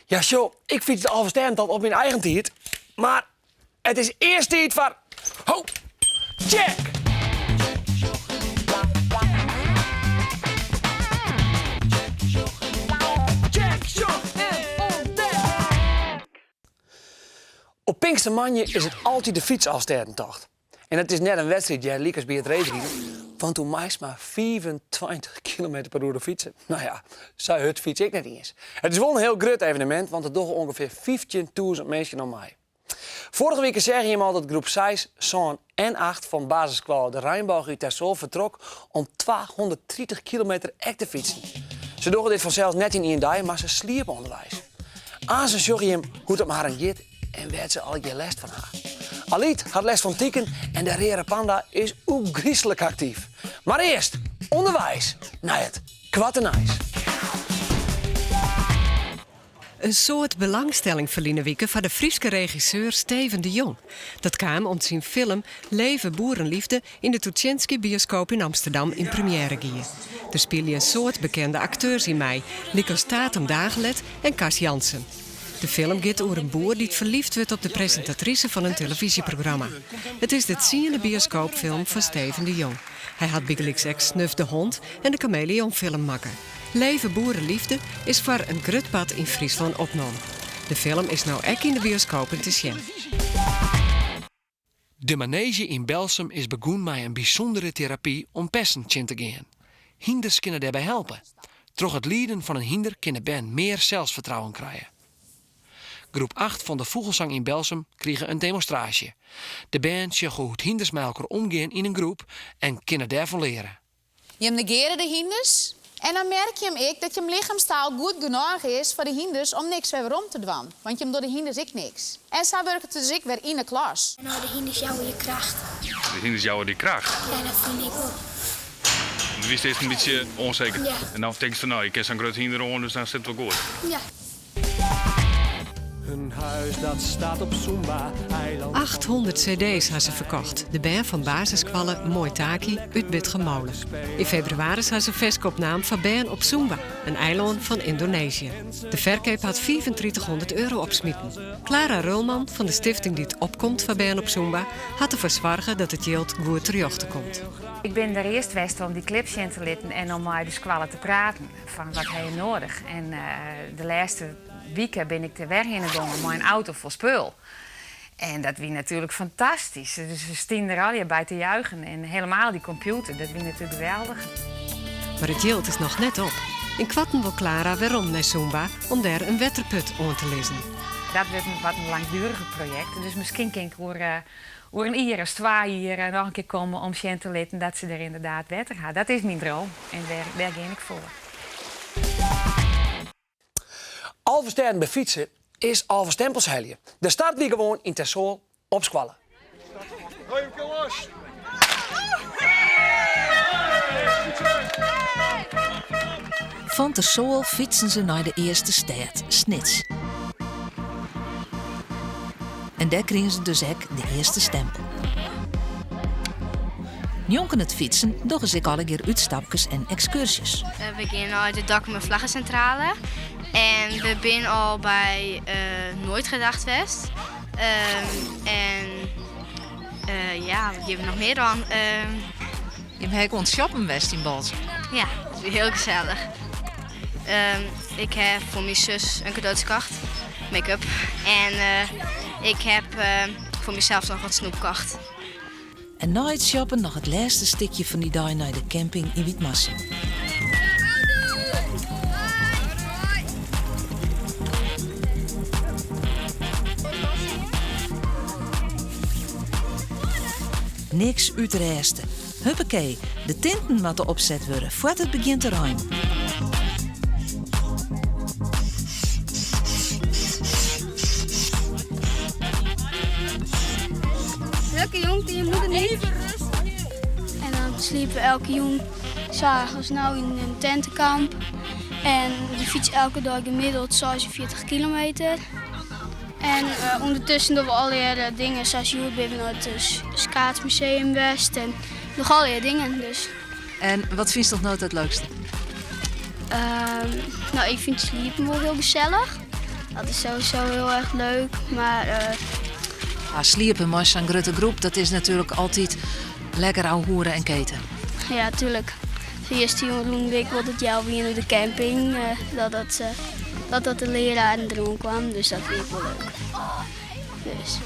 Ja sjo, ik fyts de Alvestêdentocht op myn eigen tiid, mar it is earst tiid foar ho, Tsjek! Tsjek, sjoch en ûntdek! Op Pinkstermoandei is it altyd de fytsalvestêdentocht. En it is net in wedstriid hear, lykas by it reedriden, want do meist mar 25 kilometer per oere fytse. No ja, sa hurd fyts ik net iens. It is wol in hiel grut evenemint, want der dogge ûngefear 15.000 minsken oan mei. Foarige wike seagen jim al dat groep seis, sân en acht fan basisskoalle De Reinbôge út Tersoal fertrok om 230 kilometer ek te fytsen. Se dogge dit fansels net yn ien dei, mar se sliepe ûnderweis. Aansen sjogge jim hoe't it mei harren giet en wêr't se allegear lêst fan ha. Alyt hat lêst fan tiken en de reade panda is ôfgryslik aktyf. Mar earst ûnderweis nei it koarte nijs. In soad belangstelling ferline wike foar de Fryske regisseur Steven de Jong. Dat kaam om't syn film Leve Boerenliefde yn de Tuschinski bioskoop yn Amsterdam yn premjêre gie. Der spylje in soad bekende akteurs yn mei, lykas Tatum Dagelet en Cas Jansen. De film giet oer in boer dy't ferlyfd wurdt op de presintatrise fan in telefyzjeprogramma. It is de tsiende bioskoopfilm fan Steven de Jong. Hy hat bygelyks ek Snuf de Hond en de Kameleonfilm makke. Leve Boerenliefde is foar in grut part yn Fryslân opnommen. De film is no ek yn de bioskopen te sjen. De maneezje yn Belsum is begûn mei in bysûndere terapy om pesten tsjin te gean. Hynders kinne dêrby helpe. Troch it lieden fan in hynder kinne bern mear selsfertrouwen krije. Groep acht fan de Fûgelsang yn Belsum krige in demonstraasje. De bern sjogge hoe't hynders mei elkoar omgean yn in groep en kinne dêrfan leare. Jim negeare de hynders en dan merk jim ek dat jim lichemstaal goed genôch is foar de hynders om niks wer werom te dwaan, want jim dogge de hynders ek niks. En sa wurket it dus ek wer yn 'e klas. No, de hynders jouwe je kracht. De hynders jouwe dy kracht? Ja, dat fyn ik wol. Do wiest earst in bytsje ûnseker. Ja. En dan tinkst fan no, ik kin sa'n grut hynder oan, dus dan sit it wol goed. Ja. 800 cd's ha se ferkocht, de bern fan basisskoalle Moi Taki út Bitgummole. Yn febrewaris ha se ferske opnaam foar bern op Sumba, in eilân fan Yndonezië. De ferkeap hat 3500 euro opsmiten. Clara Rulman fan de stifting dy't opkomt foar bern op Sumba hat derfoar soarge dat it jild goed terjochte komt. Ik bin der earst west om dy klip sjen te litten en om mei de skoalle te praten. Fan wat ha je noadich? En de lêste wike bin ik der wer hinne gongen mei in auto fol spul. En dat wie natuerlik fantastysk. Dus se stienen der allegear by te juichen. En helemaal dy kompjûter, dat wie natuerlik geweldich. Mar it jild is noch net op. Ynkoarten wol Clara werom nei Sumba om dêr in wetterput oan te lizzen. Dat wurdt in wat in langduriger projekt. Dus miskien kin ik oer Oer in jier as twa jier noch in kear komme om sjen te litten dat se der ynderdaad wetter ha. Dat is myn droom en dêr gean ik foar. Alvestêden befytse is 11 stempels helje. De start wie gewoan yn Tersoal op skoalle. Fan Tersoal fytsen se nei de earste stêd, Snits. En dêr krigen se dus ek de earste stempel. Njonken it fytsen dogge se ek allegear útstapkes en ekskurzjes. We gean nei de Dokkumer Vlaggencentrale en we binne al by Nooitgedacht west. En ja, wat gean we noch mear dwaan? Jim ha ek oan it shoppen west yn Boalsert. Ja, dat wie hiel gesellich. Ik ha foar myn sus in kadootsje kocht, make-up. En ik ha foar mysels noch wat snoep kocht. En nei it shoppen noch it lêste stikje fan dy dei nei de camping yn Wytmarsum. Niks útrêste. Huppakee, de tinten moatte opset wurde foar't it begjint te reinen. Lekker jong, je moeder niet. En dan sliepen we elke jûn sa as no yn in tentekamp. En we fytse elke dei gemiddeld 46 kilometer. En ûndertusken dogge we allegear dingen sa as hjoed binne we nei it skaatsmuseum west en noch allegear dingen. Dus. En wat fynst noch no it leukste? No, ik fyn it sliepen wol hiel gesellich. Dat is sowieso heel erg leuk, maar. Ja, sliepen mei sa'n grutte groep, dat is natuerlik altyd lekker ouwehoeren en keten. Ja, tuurlijk. De earste jûn rûn ik wol dat jou wiene op de camping, dat dat, dat dat de leararen deroan kwam, dus dat wie ek wol leuk. Dus.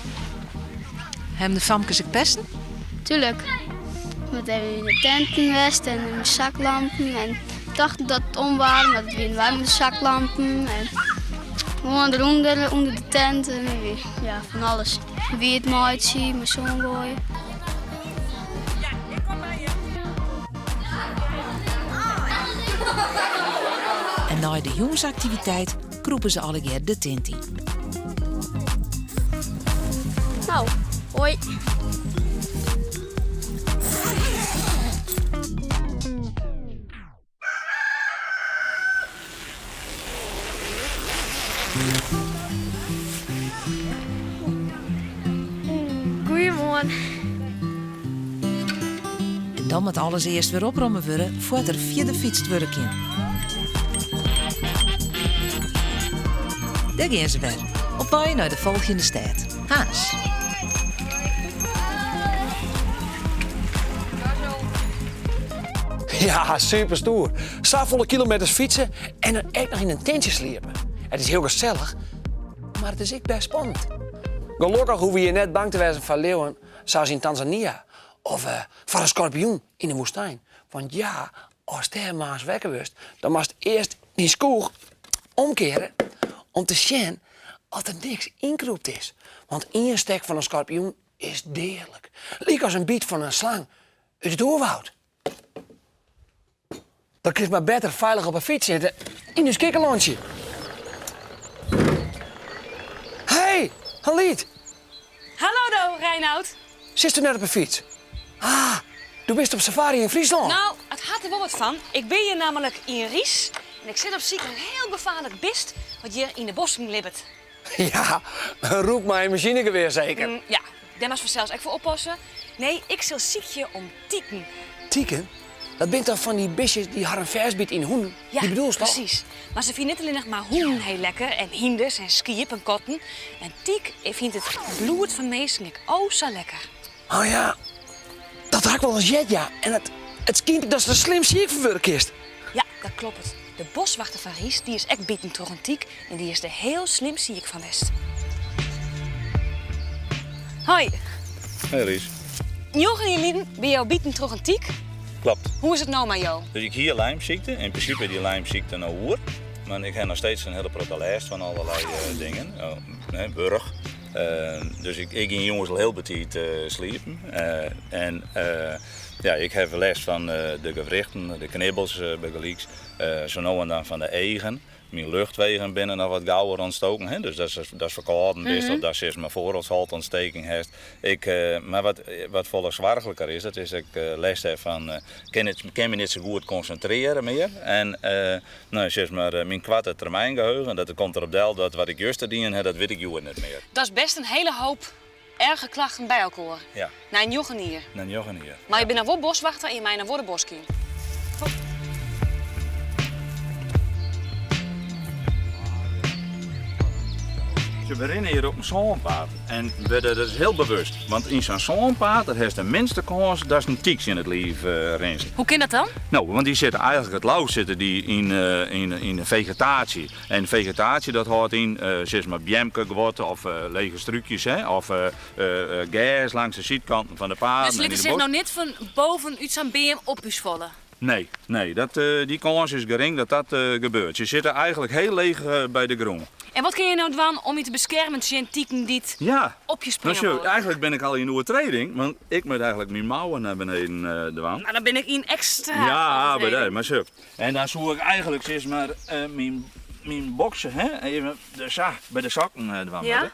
Ha de famkes ek pesten? Tuurlijk. We hebben in de tenten west en in de zaklampen en dachten dat het om waren, maar dat wienen wy mei de zaklampen en gewoan derûnder, ûnder de tent en ja, fan alles. Wiet meitsje, mei sân goaie. En nei de jûnsaktiviteit krûpe se allegear de tint yn. Nou, hoi. Goeiemoarn. En dan moat alles earst wer opromme wurde foar't der fierder fytst wurde kin. Dêr gean se wer, op wei nei de folgjende stêd, Harns. Ja, super stoer. Safolle kilometers fytse en dan ek noch yn in tintsje sliepe. It is hiel gesellich, mar it is ek bêst spannend. Gelokkich hoege je net bang te wêzen foar liuwen, sa as yn Tanzania, of foar in skorpioen yn de woestyn. Want ja, ast dêr moarns wekker wurdst, dan moatst earst dyn skoech omkeare om te sjen oft der niks ynkrûpt is. Want ien stek fan in skorpioen is deadlik. Lykas in byt fan in slang út it oerwoud. Dan kinst mar better feilich op 'e fyts sitte yn ús kikkerlantsje. Hey, Halid! Hallo do, Reinoud. Sitsto net op 'e fyts? Ah, do bist op safari yn Fryslân. Nou, it hat der wol wat fan. Ik bin hjir nammentlik yn Riis en ik sit op syk nei in hiel gefaarlik bist wat hjir yn de bosken libbet. Ja, in roek mei in masinegewear seker? Mm, ja, dêr moatst fansels ek foar oppasse. Nee, ik sil sykje om tiken. Tiken? Dat binne toch fan dy bistjes dy't harren fêstbite yn hûnen? Ja, Dy bedoelst toch? precies. Mar se fine net allinnich mar hûnen heel lekker en hynders en skiep en katten. In tyk fynt it bloed fan minsken ek o sa lekker. Oh ja, dat ha ik wolris heard, ja. En it, it skynt datst der slim siik fan wurde kinst. Ja, dat kloppet. De boswachter fan Riis dy is ek biten troch in tyk en dy is der heel slim siik fan west. Hoi. Hey Riis. Njoggen jier lyn binne jo biten troch in tyk. Klopt. Hoe is it no mei jo? Dus ik hie Lymesykte. Yn prinsipe is dy Lymesykte no oer. Mar ik ha noch steeds in hiele protte lêst fan allerlei dingen. Wurch. Dus ik gean jûns al hiel betiid sliepen. En ja, ik ha lêst fan de gewrichten, de knibbels bygelyks. Sa no en dan fan de eagen. Myn luchtwegen binne noch wat gauwer ontstoken. Hè? Dus dat is, dat is ferkâlden bist of dat sis mar foarholsholteontsteking hast. Ik, mar wat, wat folle soarchliker is, dat is dat ik lêst ha fan, kin, it, kin my net sa goed konsintrearje mear. En no, sis mar, myn koarte termyn geheugen, dat komt derop del dat wat ik juster dien ha, dat wit ik hjoed net mear. Dat is best in hiele hoop erge klachten by elkoar. Ja. Nei njoggen jier. Nei njoggen jier. Mar je binne noch wol boswachter en je meie noch wol de bosk yn. We rinne hjir op in sânpaad en we, dat is hiel bewust. Want yn sa'n sânpaad dêr hast de minste kâns datst in tyk tsjin it liif rinst. Hoe kin dat dan? No, want dy sitte eigentlik it leafst sitte dy yn, yn, yn de fegetaasje. En fegetaasje dat hâldt yn sis mar beamkeguod of lege strúkjes hè, of gers langs de sydkanten fan de paden. Dus se litte sich no net fan boven út sa'n beam op ús falle? Nee, nee, dat, dy kâns is gering dat dat gebeurt. Se sitte eigentlik hiel leech by de grûn. En wat kinne je no dwaan om je te beskermen tsjin tiken dy't Ja, op je nou springe sjoch, wolle? eigentlik bin ik al yn oertreding, want ik moat eigentlik myn mouwen nei beneden dwaan. Nou, dan bin ik yn ekstra Ja, by oertreding. dy, mar sjoch. En dan soe ik eigentlik sis mar myn, myn boksen, hè, even de, sa, by de sokken dwaan Ja. moatte.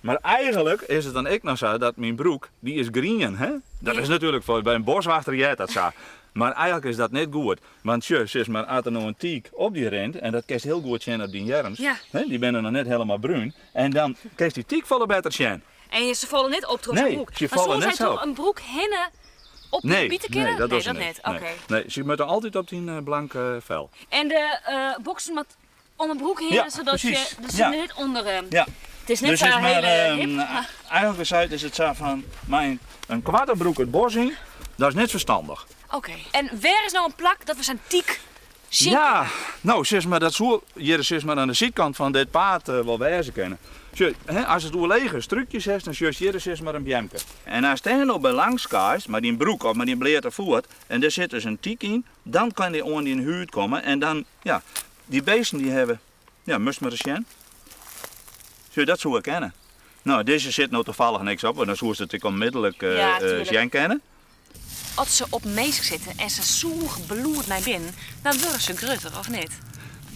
Mar eigentlik is it dan ek noch sa dat myn broek, dy is grien, hè. Dat is natuerlik foar, by in boswachter heart dat sa. Mar eigentlik is dat net goed. Want sjoch, sis mar, as der no in tyk op dy rint, en dat kinst hiel goed sjen op dyn earms, Ja. hè, dy binne noch net helemaal brún, en dan kinst dy tyk folle better sjen. En se falle net op troch Nee, sa'n broek. se Mar falle soe net sy sa troch op. in broek hinne op dy Nee, bite kinne? nee, dat dogge se dat net. net. Oké. Nee. Nee, se moatte altyd op dyn blanke fel. En de boksen moat. Om 'e broek hinne, Ja, sadat je precies. dus Ja. net ûnder. Ja. It is net Dus sa is mar, hiele hip. Eigenlijk gezegd is it sa fan mei in koarte broek it bos yn, dat is net ferstannich. Oké. En wêr is no in plak dat we sa'n tyk sjen Ja, no sis mar, dat soe hjir sis mar oan de sydkant fan dit paad wol wêze kinne. Sjoch, hè, as it oer lege strúkjes hast, dan sjochst hjir sis mar in beamke. En ast dêr no by langs kaast mei dyn broek of mei dyn bleate foet en dêr sit dus in tyk yn, dan kin dy oan dyn hûd komme en dan, ja, dy beesten dy hawwe, ja, moatst mar ris sjen. Sjoch, dat soe kinne. No, dizze sit no tafallich niks op, want dan soest it ek onmiddellik Ja, tuurlijk. sjen kinne. As se op minsk sitte en se sûge bloed nei binnen, dan wurde se grutter, of net?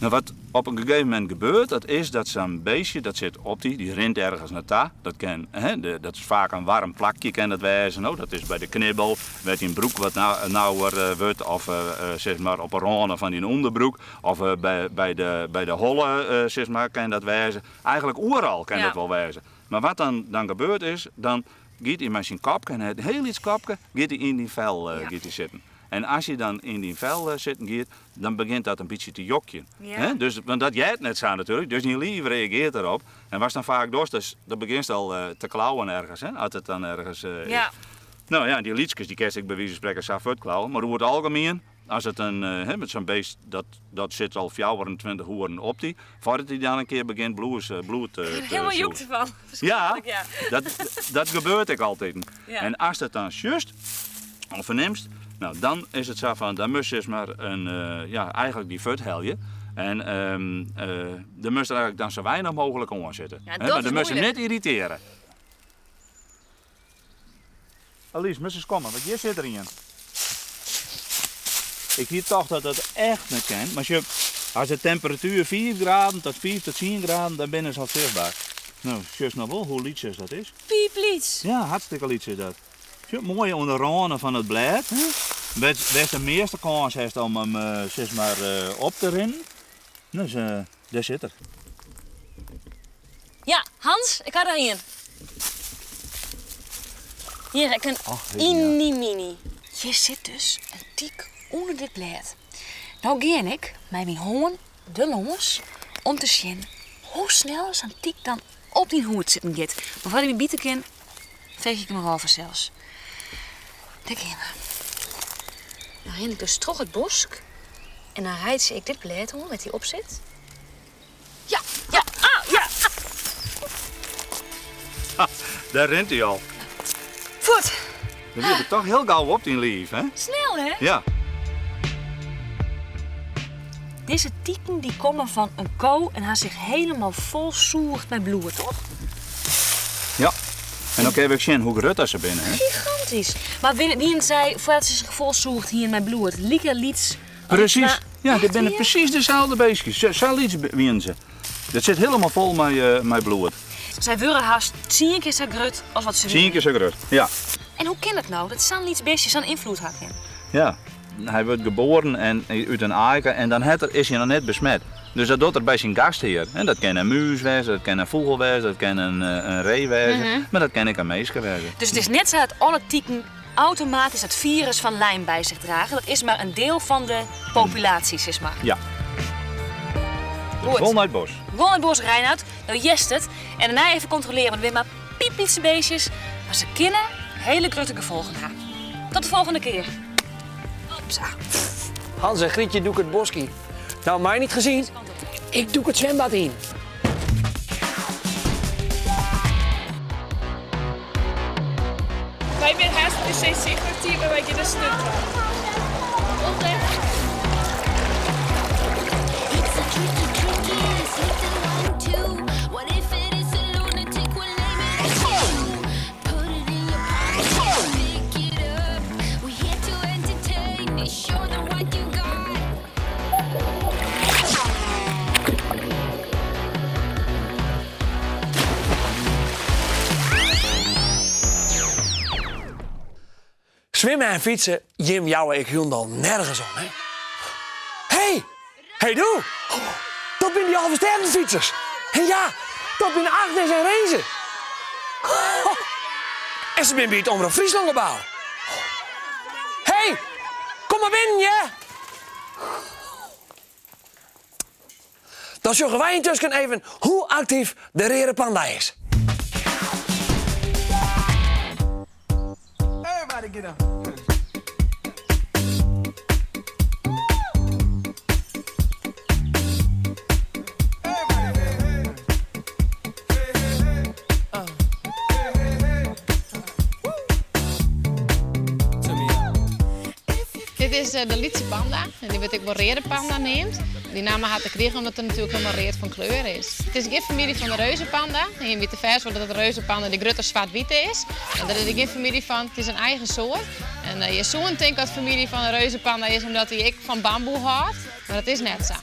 No, wat op in gegeven momint gebeurt, dat is dat sa'n beestje dat sit op dy, dy rint ergens nei ta. Dat kin, hè, de, dat is faak in waarm plakje kin dat wêze. No, dat is by de knibbel, wêr't dyn broek wat nauwer wurdt, of sis mar op 'e râne fan dyn ûnderbroek, of by de, by de holle, sis mar, kin dat wêze. Eigenlik oeral kin dat wol wêze. Mar wat dan, dan gebeurt is, dan giet hy mei syn kopke, en hy hat in hiel lyts kopke, giet hy yn dyn fel giet hy sitten. En as hy dan yn dyn fel sitten giet, dan begjint dat in bytsje te jokjen. Hè? Dus, want dat heart net sa natuerlik, dus dyn liif reagearret derop. En watst dan faak dochst, is, dan begjinst al te klauwen ergens, hè? As it dan ergens is. No ja, dy lytskes dy kinst ek by wize fan sprekken sa fuortklauwe, mar oer it algemien, as it in, hè, met sa'n beest, dat, dat sit al 24 oeren op dy, foardat hy dan in kear begjint bloed, bloed te Helemaal jokte fan. Ja, ja. Dat, dat gebeurt ek altyd. Ja. En ast it dan sjochst, of fernimst, no, dan is it sa fan, dan moatst sis mar in, ja, eigenlik dy fuorthelje. En dan moatst der eigenlik dan sa weinich mooglik oan sitte. Ja, Hè, dat mar is dan moatst him moeilijk. net yrritearje. Alice, moatst ris komme, want hjir sit der ien. Ik hie tocht dat dat echt net kin, mar sjoch, as de temperatuer 5 graden tot 5 tot 10 graden, dan binne se al sichtber. No, sjochst noch wol hoe lyts as dat is? Pieplyts! Ja, hartstikke lyts is dat. Sjoch, moai oan de râne fan it blêd, hè? Wêr'tst de measte kâns hast om him sis mar op te rinnen. Dus dêr sit er. Ja, Hans, ik ha der ien. Hjir, ek in Och, ja. inimini. Hjir sit dus in tyk ûnder dit blêd. No gean ik mei myn hân der lâns om te sjen hoe snel sa'n tyk dan op dyn hûd sitten giet. Mar foardat hy my bite kin, freegje ik him ôf fansels. Dêr gean we. Dan rin ik dus troch it bosk en dan reitsje ik dit blêd oan wêr't hy op sit. Ja, ja, ah, ja. Ha, dêr rint hy al. Fuort. Dan wie er toch hiel gau op dyn liif, hè? Snel, hè? Ja. Dizze tiken dy komme fan in ko en ha sich helemaal folsûgd mei bloed, toch? Ja. En dan kinne we ek sjen hoe grut dat se binne, hè? Gigantysk. Mar wienen sy, foardat se sich folsûgd hienen mei bloed, like lyts Presys. Ja, dit binne presys deselde beestjes. Sa lyts wienen se. Dat sit hielendal fol mei, mei bloed. Sy wurde hast tsien kear sa grut as wat se Tsien wienen. kear sa grut, ja. En hoe kin dat no, dat sa'n lyts bistje sa'n ynfloed ha kin? Ja, hy wurdt geboren en út in aaike en dan hat er, is hy noch net besmet. Dus dat docht er by syn gasthear. En dat kin in mús wêze, dat kin in fûgel wêze, dat kin in, in ree wêze, mar dat kin ek in minske wêze. Dus it is net sa dat alle tiken automatysk dat firus fan Lyme by sich drage. Dat is mar in diel fan de populaasje, sis mar. Ja. Goed. Wol nei it bosk. Wol nei it bosk, Reinoud. No hearst it. En dêrnei even kontrolearje, want it binne mar pieplytse beestjes, mar se kinne hiele grutte gefolgen ha. Tot de folgjende kear. Hopsa. Hans en Grietje dûke it bosk yn. Nou, my niet gezien. Ik dûk it swimbad yn. Wy binne hast it IC-kwartier, mar wy geane de sturt dwaan. Swimme en fytse, jim jouwe ik hielendal nergens om, hè? Hey! Hey doe! Dat binne dy Alvestêdenfytsers! En ja, dat binne Agnes en Rinze! En se binne by it Omrop Fryslân gebou. Hey! Kom mar binnen, hear! Dan sjogge wy yntusken even hoe aktyf de reade panda is. Everybody get up. Dit is de lytse panda en dy wurdt ek wol reade panda neamd. Dy namme hat er krigen omdat er natuerlik hielendal read fan kleur is. It is gjin famylje fan de reuzepanda. En je witte fêst wol dat de reuzepanda de grutte swart-wite is. Mar dêr is er gjin famylje fan. It is in eigen soart. En je soenen tinke dat it famylje fan de reuzepanda is omdat hy ek fan bamboe hâldt, mar dat is net sa.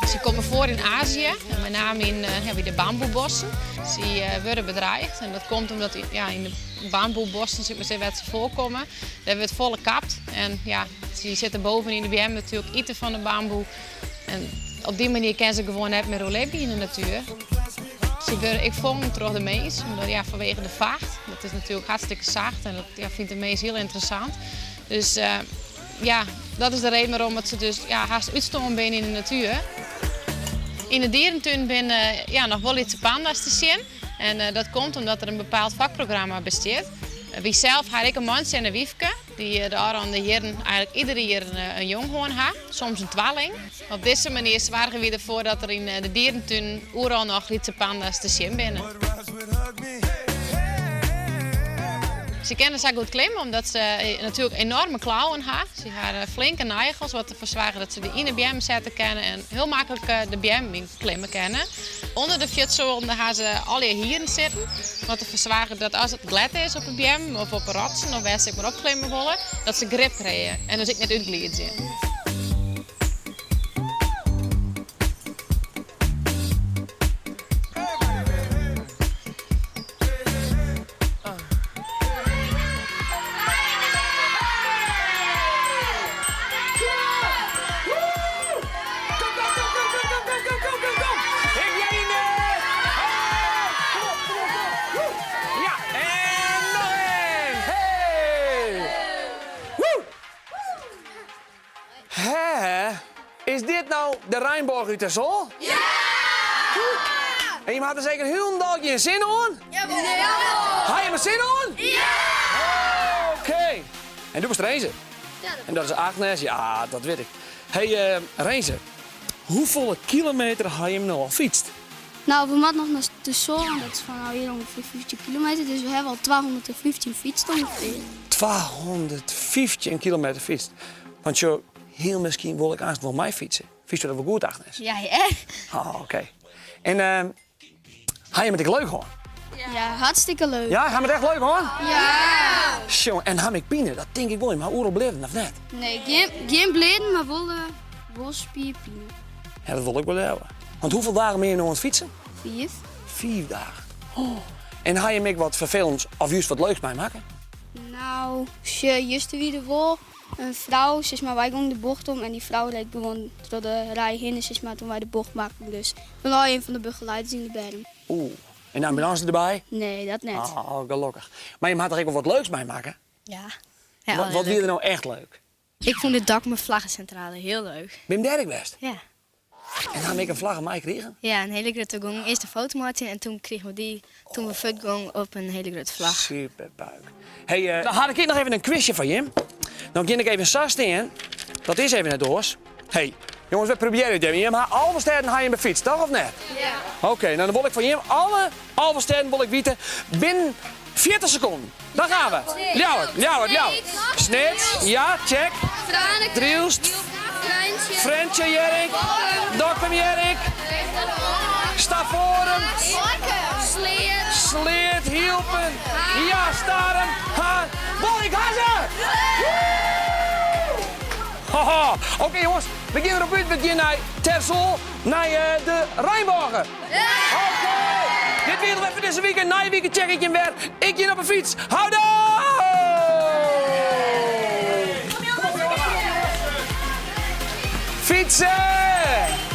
Se komme foar yn Azië, en mei name yn by de bamboebossen. Sy wurde bedreigd en dat komt omdat ja, yn de bamboebossen sil ik mar sizze, wêr't se foarkomme, dêr wurdt folle kapt. En ja, sy sitte boven yn de beammen natuerlik ite fan de bamboe. En op dy manier kinne se gewoan net mear oerlibje yn de natuer. Sy wurde ek fongen troch de mins, omdat, ja, fanwege de facht. Dat is natuerlik hartstikke sacht en dat ja, fynt de mins hiel ynteressant. Dus ja, dat is de reden wêrom dat se dus ja, hast útstoarn binne yn de natuer. Yn de dierentún binne ja, noch wol lytse panda's te sjen. En eh, dat komt omdat der in bepaald fokprogramma bestiet. Wy sels ha ek in mantsje en in wyfke, dy't de ôfrûne jierren eigentlik ieder jier in jong hân ha, soms in twalling. Op dizze manier soargje wy derfoar dat der yn de dierentún oeral noch lytse panda's te sjen binne. Se kinne sa goed klimme omdat se natuerlik enoarme klauwen ha. Se ha flinke nagels wat derfoar soarget dat se dy yn de beammen sette kinne en hiel maklik de beammen yn klimme kinne. Under de fuotsoalen ha se allegear hieren sitten, wat derfoar soarget dat as it glêd is op de beammen of op de rotsen of wêr't se ek mar opklimme wolle, dat se grip krije en dus ek net útgliidzje. Ja, en noch ien! Hey! Woe! Hè, is dit no de Reinbôge út Tersoal? Ja! En jim ha der seker hielendal gjin sin oan? Jawol! Ha jim der sin oan? Ja! Oké. En do bist Renze? Ja, dat En dat is Agnes? Ja, dat wit ik. Hey, eh, Renze, hoefolle kilometer ha jim no al fytst? Nou, we moatte noch nei Tersoal en dat is fan no hjir ûngefear 15 kilometer, dus we hawwe al 215 fytst ûngefear. 215 kilometer fytst. Want jo, hiel miskien wol ik aanst wol meifytse. Fynsto dat wol goed, Agnes? Ja, ja. Oh, oké. En uh, ha jim it ek leuk hân? Ja, hartstikke leuk. Ja, ha jim it echt leuk hân? Ja! Sjoe, en ha ik pine? Dat tink ik wol. Jim ha oeral blierren, of net? Nee, gjin, gjin blierren, mar wol, uh, wol spierpine. Ja, dat wol ik wol leauwe. Want hoefolle dagen binne je no oan it fytsen? Fiif. Fiif dagen. Oh. En ha jim ek wat ferfelends of just wat leuks meimakke? Nou, sjoch, juster wie der wol in frou, sis mar, wy gongen de bocht om en dy frou reed gewoan troch de rij hinne, sis mar, toen wy de bocht makken. Dus we lei ien fan de begeleiders yn de berm. Oeh, en de ambulânse derby? Nee, dat net. Oh, gelokkich. Mar jim ha toch ek wol wat leuks meimakke? Ja. Wat, wat wie der no echt leuk? Ik fûn de Dokkumer Vlaggencentrale hiel leuk. Bin dêr ek west? Ja. En ha ik in flagge meikrigen? Ja, in hiele grutte gong. Earst in foto meitsjen en toen krigen we dy toen we fuortgongen op in hiele grutte flagge. Super puik. Hey, uh, dan ha ik noch even in quizje foar jim. Dan gean ik even sa stean. Dat is even net oars. Hey, jonges, we probearje it even. Jim ha 11 stêden ha jim befytst, toch of net? Ja. Oké, nou dan wol ik fan jim alle 11 stêden wol ik witte binnen 40 sekonden. Dan gaan we. Ljouwert, Ljouwert, Ljouwert. Snits, ja, check. Drylst. Frjentsjer, hear ik. Dokkum, hear ik. Stavoren. Sleat. Sleat, Hylpen. Ja, Starum. Ha. Wol, ik ha se! Haha. Oké jonges, we gean derop út. We gean nei Tersoal, nei eh, de Reinbôge. Oké, dit wie it wer foar dizze wike. Nije wike check ik jim wer. Ik gean op 'e fyts. Houdoe! Fytsen!